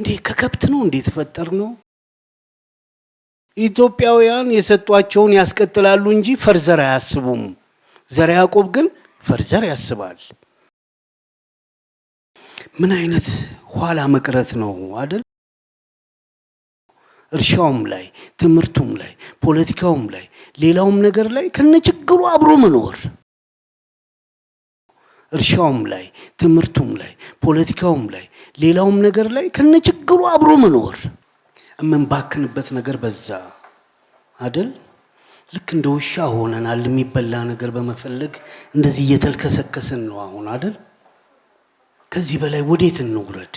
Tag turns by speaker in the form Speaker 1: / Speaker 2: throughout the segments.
Speaker 1: እንዴ፣ ከከብት ነው እንዴ የተፈጠርነው? ኢትዮጵያውያን የሰጧቸውን ያስቀጥላሉ እንጂ further አያስቡም። ዘርዓ ያዕቆብ ግን further ያስባል። ምን አይነት ኋላ መቅረት ነው አይደል? እርሻውም ላይ፣ ትምህርቱም ላይ፣ ፖለቲካውም ላይ፣ ሌላውም ነገር ላይ ከነችግሩ አብሮ መኖር። እርሻውም ላይ፣ ትምህርቱም ላይ፣ ፖለቲካውም ላይ፣ ሌላውም ነገር ላይ ከነችግሩ አብሮ መኖር። የምንባክንበት ነገር በዛ አይደል? ልክ እንደ ውሻ ሆነናል። የሚበላ ነገር በመፈለግ እንደዚህ እየተልከሰከስን ነው አሁን አይደል? ከዚህ በላይ ወዴት እንውረድ?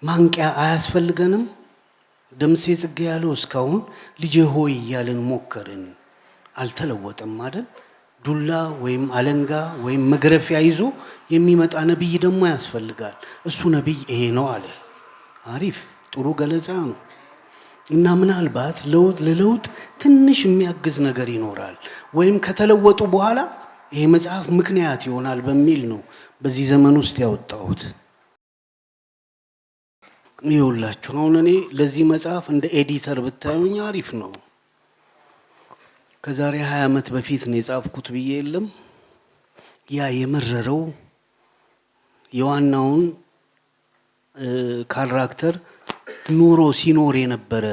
Speaker 1: ማንቂያ አያስፈልገንም? ደምሴ ጽጌ ያለው እስካሁን ልጄ ሆይ እያልን ሞከርን፣ አልተለወጠም አይደል? ዱላ ወይም አለንጋ ወይም መግረፊያ ይዞ የሚመጣ ነቢይ ደግሞ ያስፈልጋል። እሱ ነቢይ ይሄ ነው አለ። አሪፍ፣ ጥሩ ገለጻ ነው። እና ምናልባት ለለውጥ ትንሽ የሚያግዝ ነገር ይኖራል ወይም ከተለወጡ በኋላ ይሄ መጽሐፍ ምክንያት ይሆናል በሚል ነው በዚህ ዘመን ውስጥ ያወጣሁት። ይኸውላችሁ፣ አሁን እኔ ለዚህ መጽሐፍ እንደ editor ብታዩኝ አሪፍ ነው። ከዛሬ 20 ዓመት በፊት ነው የጻፍኩት ብዬ የለም፣ ያ የመረረው የዋናውን character ኑሮ ሲኖር የነበረ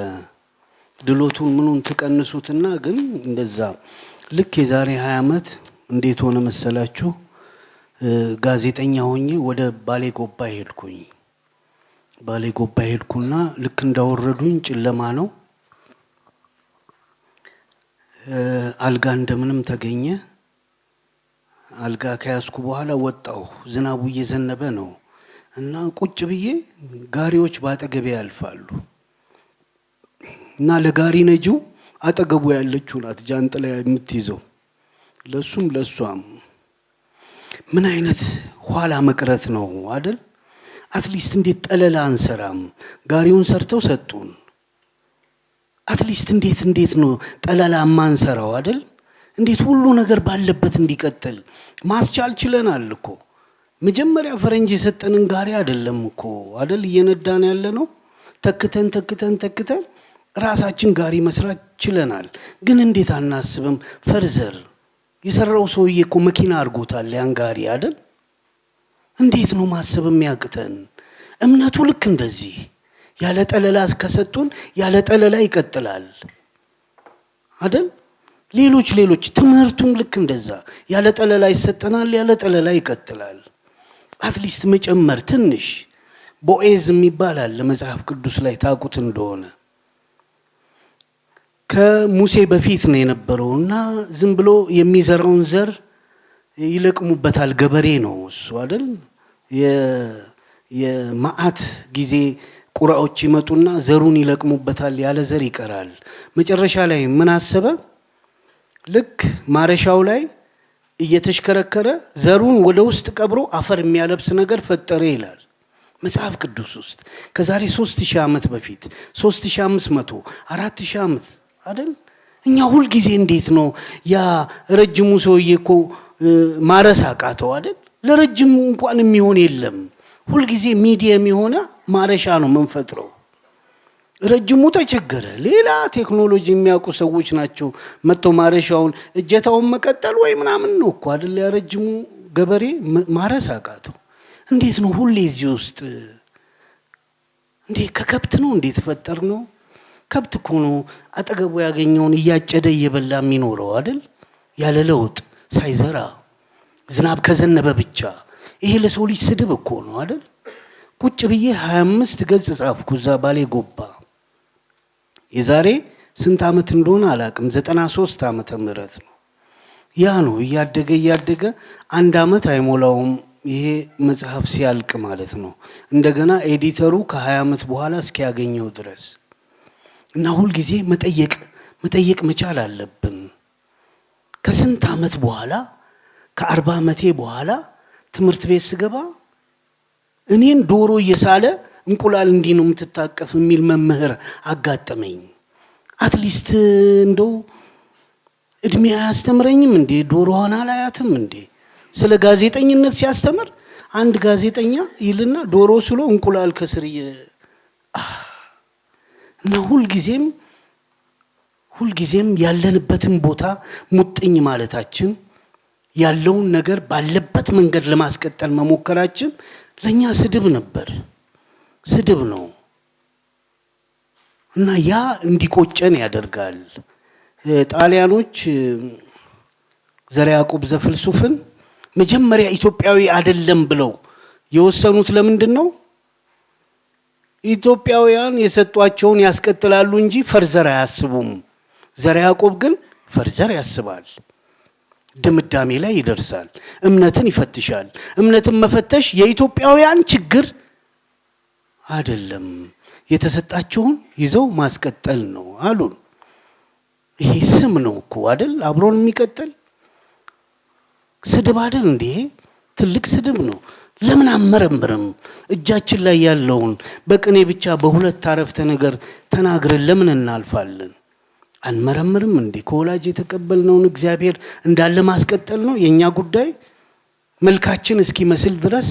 Speaker 1: ድሎቱን ምኑን ትቀንሱትና ግን እንደዛ ልክ የዛሬ 20 ዓመት እንዴት ሆነ መሰላችሁ? ጋዜጠኛ ሆኜ ወደ ባሌ ጎባ ሄድኩኝ። ባሌ ጎባ ሄድኩና ልክ እንዳወረዱኝ ጨለማ ነው። አልጋ እንደምንም ተገኘ። አልጋ ከያዝኩ በኋላ ወጣሁ። ዝናቡ እየዘነበ ነው እና ቁጭ ብዬ ጋሪዎች በአጠገቤ ያልፋሉ እና ለጋሪ ነጂው አጠገቡ ያለችው ናት ጃንጥላ የምትይዘው፣ ለሱም ለሷም። ምን አይነት ኋላ መቅረት ነው አይደል? At least እንዴት ጠለላ አንሰራም? ጋሪውን ሰርተው ሰጡን። At least እንዴት ነው ጠለላ ማንሰራው አይደል? እንዴት ሁሉ ነገር ባለበት እንዲቀጥል ማስቻል ችለናል እኮ። መጀመሪያ ፈረንጅ የሰጠንን ጋሪ አይደለም እኮ አይደል እየነዳን ያለ ነው። ተክተን ተክተን ተክተን ራሳችን ጋሪ መስራት ችለናል። ግን እንዴት አናስብም? Further የሰራው ሰውዬ እኮ መኪና አድርጎታል ያን ጋሪ አይደል? እንዴት ነው ማሰብ የሚያቅተን? እምነቱ ልክ እንደዚህ ያለ ጠለላ ከሰጡን ያለ ጠለላ ይቀጥላል አይደል? ሌሎች ሌሎች ትምህርቱም ልክ እንደዛ ያለ ጠለላ ይሰጠናል፣ ያለ ጠለላ ይቀጥላል። At least መጨመር ትንሽ። ቦኤዝ የሚባል አለ መጽሐፍ ቅዱስ ላይ ታውቁት እንደሆነ፣ ከሙሴ በፊት ነው የነበረው እና ዝም ብሎ የሚዘራውን ዘር ይለቅሙበታል። ገበሬ ነው እሱ አይደል? የመዓት ጊዜ ቁራዎች ይመጡና ዘሩን ይለቅሙበታል፣ ያለ ዘር ይቀራል። መጨረሻ ላይ ምን አሰበ? ልክ ማረሻው ላይ እየተሽከረከረ ዘሩን ወደ ውስጥ ቀብሮ አፈር የሚያለብስ ነገር ፈጠረ ይላል መጽሐፍ ቅዱስ ውስጥ፣ ከዛሬ 3000 ዓመት በፊት፣ 3500፣ 4000 ዓመት አይደል? እኛ ሁልጊዜ እንዴት ነው? ያ ረጅሙ ሰውዬ እኮ ማረስ አቃተው አይደል? ለረጅሙ እንኳን የሚሆን የለም። ሁልጊዜ medium የሆነ ማረሻ ነው የምንፈጥረው። ረጅሙ ተቸገረ። ሌላ ቴክኖሎጂ የሚያውቁ ሰዎች ናቸው መጥተው ማረሻውን እጀታውን መቀጠል ወይ ምናምን ነው እኮ አይደል? ያ ረጅሙ ገበሬ ማረስ አቃተው። እንዴት ነው ሁሌ እዚህ ውስጥ? እንዴ፣ ከከብት ነው እንዴ የተፈጠርነው? ከብት እኮ ነው አጠገቡ ያገኘውን እያጨደ እየበላ የሚኖረው አይደል? ያለ ለውጥ፣ ሳይዘራ፣ ዝናብ ከዘነበ ብቻ። ይሄ ለሰው ልጅ ስድብ እኮ ነው አይደል? ቁጭ ብዬ 25 ገጽ ጻፍኩ እዛ ባሌ ጎባ። የዛሬ ስንት ዓመት እንደሆነ አላቅም። 93 ዓመተ ምህረት ነው። ያ ነው እያደገ እያደገ አንድ ዓመት አይሞላውም ይሄ መጽሐፍ ሲያልቅ ማለት ነው። እንደገና editor ኡ ከ20 ዓመት በኋላ እስኪያገኘው ድረስ። እና ሁልጊዜ መጠየቅ መጠየቅ መቻል አለብን። ከስንት ዓመት በኋላ፣ ከ40 ዓመቴ በኋላ ትምህርት ቤት ስገባ እኔን ዶሮ እየሳለ እንቁላል እንዲህ ነው የምትታቀፍ የሚል መምህር አጋጠመኝ። At least እንደው እድሜ አያስተምረኝም እንዴ? ዶሮዋን አላያትም እንዴ? ስለ ጋዜጠኝነት ሲያስተምር አንድ ጋዜጠኛ ይልና ዶሮ ስሎ እንቁላል ከስር እና ሁልጊዜም ሁልጊዜም ያለንበትን ቦታ ሙጥኝ ማለታችን፣ ያለውን ነገር ባለበት መንገድ ለማስቀጠል መሞከራችን ለእኛ ስድብ ነበር፣ ስድብ ነው። እና ያ እንዲቆጨን ያደርጋል። ጣሊያኖች ዘርዓ ያዕቆብ ዘፍልሱፍን መጀመሪያ ኢትዮጵያዊ አይደለም ብለው የወሰኑት ለምንድን ነው? ኢትዮጵያውያን የሰጧቸውን ያስቀጥላሉ እንጂ further አያስቡም። ዘርዓ ያዕቆብ ግን further ያስባል። ድምዳሜ ላይ ይደርሳል። እምነትን ይፈትሻል። እምነትን መፈተሽ የኢትዮጵያውያን ችግር አይደለም፣ የተሰጣቸውን ይዘው ማስቀጠል ነው አሉን። ይሄ ስም ነው እኮ አይደል? አብሮን የሚቀጥል ስድብ አይደል እንዴ? ትልቅ ስድብ ነው። ለምን አንመረምርም? እጃችን ላይ ያለውን በቅኔ ብቻ በሁለት አረፍተ ነገር ተናግረን ለምን እናልፋለን? አንመረምርም እንዴ? ከወላጅ የተቀበልነውን እግዚአብሔር እንዳለ ማስቀጠል ነው የእኛ ጉዳይ፣ መልካችን እስኪመስል ድረስ።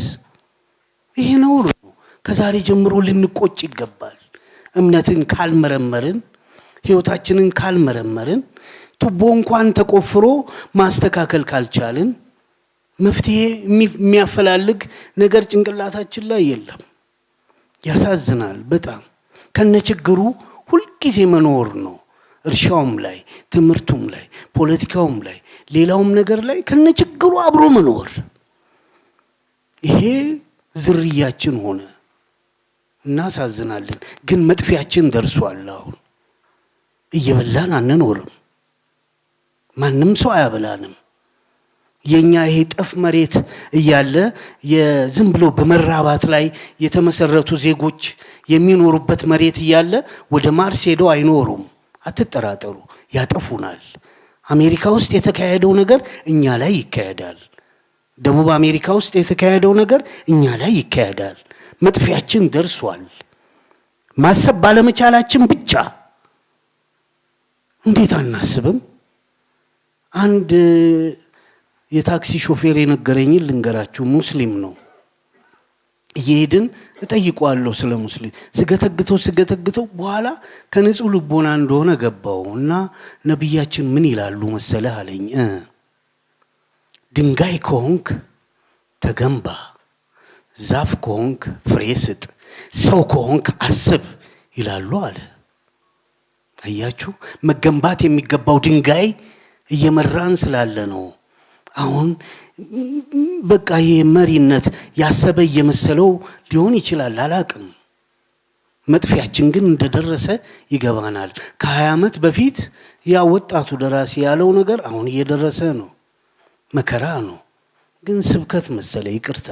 Speaker 1: ይሄ ነውር ነው። ከዛሬ ጀምሮ ልንቆጭ ይገባል። እምነትን ካልመረመርን፣ ህይወታችንን ካልመረመርን፣ ቱቦ እንኳን ተቆፍሮ ማስተካከል ካልቻልን መፍትሄ የሚያፈላልግ ነገር ጭንቅላታችን ላይ የለም። ያሳዝናል በጣም። ከነችግሩ ሁልጊዜ መኖር ነው። እርሻውም ላይ፣ ትምህርቱም ላይ፣ ፖለቲካውም ላይ፣ ሌላውም ነገር ላይ ከነችግሩ አብሮ መኖር፣ ይሄ ዝርያችን ሆነ። እናሳዝናለን። ግን መጥፊያችን ደርሷል። አሁን እየበላን አንኖርም። ማንም ሰው አያበላንም። የኛ ይሄ ጠፍ መሬት እያለ የዝም ብሎ በመራባት ላይ የተመሰረቱ ዜጎች የሚኖሩበት መሬት እያለ ወደ ማርስ ሄደው አይኖሩም። አትጠራጠሩ፣ ያጠፉናል። አሜሪካ ውስጥ የተካሄደው ነገር እኛ ላይ ይካሄዳል። ደቡብ አሜሪካ ውስጥ የተካሄደው ነገር እኛ ላይ ይካሄዳል። መጥፊያችን ደርሷል። ማሰብ ባለመቻላችን ብቻ እንዴት አናስብም? አንድ የታክሲ ሾፌር የነገረኝን ልንገራችሁ። ሙስሊም ነው። እየሄድን እጠይቀዋለሁ ስለ ሙስሊም፣ ስገተግተው ስገተግተው በኋላ ከንጹህ ልቦና እንደሆነ ገባው እና ነቢያችን ምን ይላሉ መሰለህ አለኝ። ድንጋይ ከሆንክ ተገንባ፣ ዛፍ ከሆንክ ፍሬ ስጥ፣ ሰው ከሆንክ አስብ ይላሉ አለ። አያችሁ፣ መገንባት የሚገባው ድንጋይ እየመራን ስላለ ነው። አሁን በቃ ይሄ መሪነት ያሰበ እየመሰለው ሊሆን ይችላል፣ አላቅም። መጥፊያችን ግን እንደደረሰ ይገባናል። ከ20 ዓመት በፊት ያ ወጣቱ ደራሲ ያለው ነገር አሁን እየደረሰ ነው። መከራ ነው፣ ግን ስብከት መሰለ። ይቅርታ።